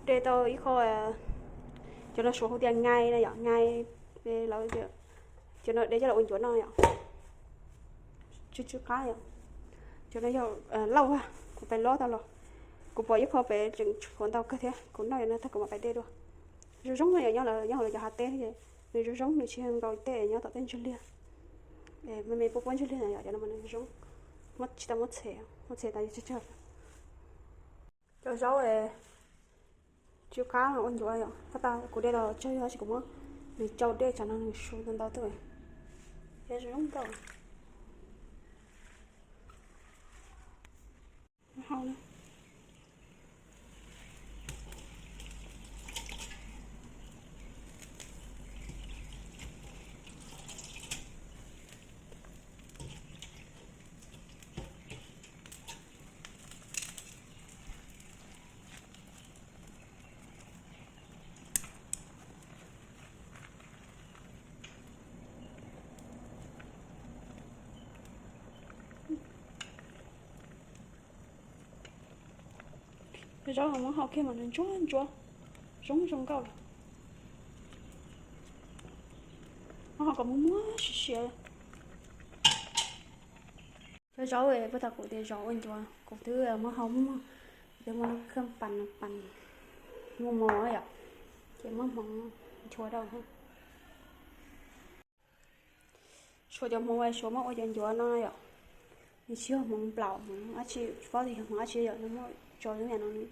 De tau ib qho, cov no Suav hu tias ngai na yom, ngai, lawv, cov no de coj los ua ncuav no yom. Tsw tsw qab yom. Cov no yog lauj, kuv pais lob tau los, kuv pom ib qho pem tseem tshuav ntau kawg thiab, kuv noj cov no tag kuv mam pais de dua. Zoo zoo no yom, nyob hauv lawv cov hav teb ces nws zoo zoo, nws tsis yog nkaus tej nyob tom tej ntswg liag, me me puab puab ntswg liag no yom, cov no mas nws zoo, tsis tau muab txhem, muab txhem tas yuav tsawg tsawg. Cov zaub tsw qab ua ncuav yom, tab tas kuv de los tsawg yog tsis, kuv muab nws tsau dej tsam no nws su ntau ntau tuaj, zoo zoo nkauj. Cov zaub no muab hau kiag mas nws ntsuab ntsuab, zoo zoo nkauj. Muab hau kom muag muag siav siav. Cov zaub puag ta kuv tias zov ua ncuav, kuv twb muab hau muag, kuv twb muab lub kheej pas pas, muag mos yom, ces muab hmoov nchuav rau. Tshuav cov hmoov uas Suav muab ua cov ncuav no yom, nws tsis yog hmoov nplaum, hmoov dab tsi, tsis paub tias yog hmoov dab tsi yom, nws muab tso zoo yam no, nws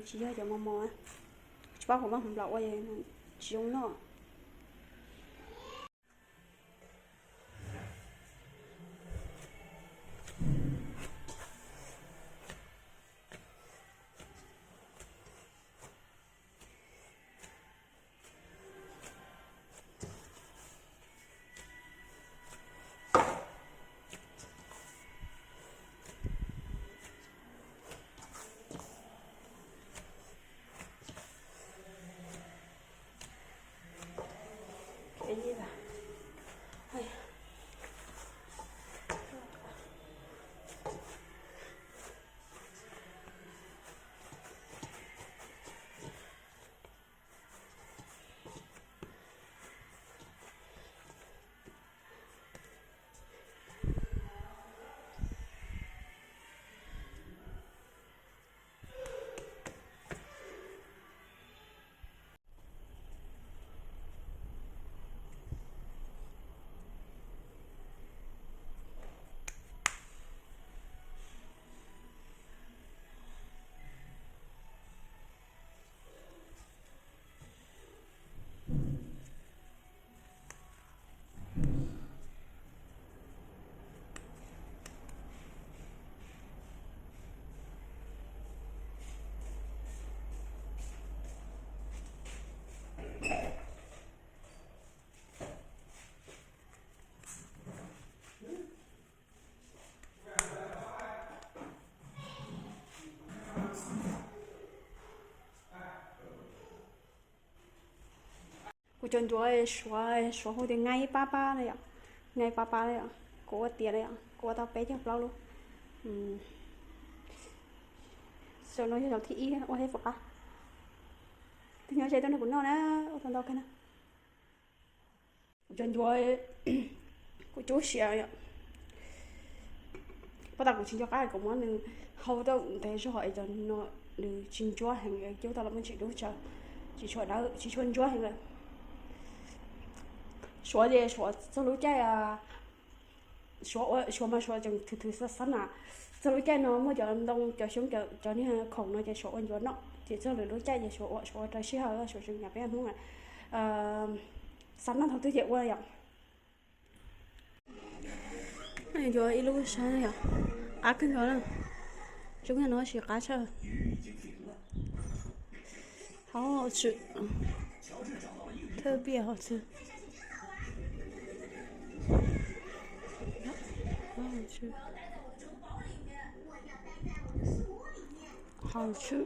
tsis yog cov mos mos, tsis paub puas muab hmoov nplaum ua, tsis zoo noj. Kuv cov ncuav Suav, Suav hu tias ngai pab pab na yom, ngai pab pab na yom, kuv ua tiav na yom, kuv ua tau peb caug plaub lub. Zaum no yog zaum thib ib ua hej puas qab. Tus nyob ze tuaj nrog kuv noj na, ua tau ntau kawg na. Kuv cov ncuav, kuv cub siav yom. Puag ta kuv tsis nco qab kuv muab nws hau tau ntev zog es cov no nws tsis ntsuab heev, cub tau los muaj ntsis dub tsawv, tsis tshua dawb, tsis tshua ntsuab heev lawm. Suav ces Suav txog lub caij, Suav, Suav mas Suav tseem thwm thwm xab xab na. Txog lub caij no muaj cov ntoo cov xyoob cov niag khoom no ces Suav ua ncuav noj, ces txog lwm lub caij ces Suav ua, Suav ua raws sij hawm, Suav tseem yam peb Hmoob xav noj thaum twg ces ua yom. Yuav ib lub saib yom, qab kawg nkaus na. Zoo yam no tsis qab tshaj. 好好吃，特别好吃，好好吃，好吃。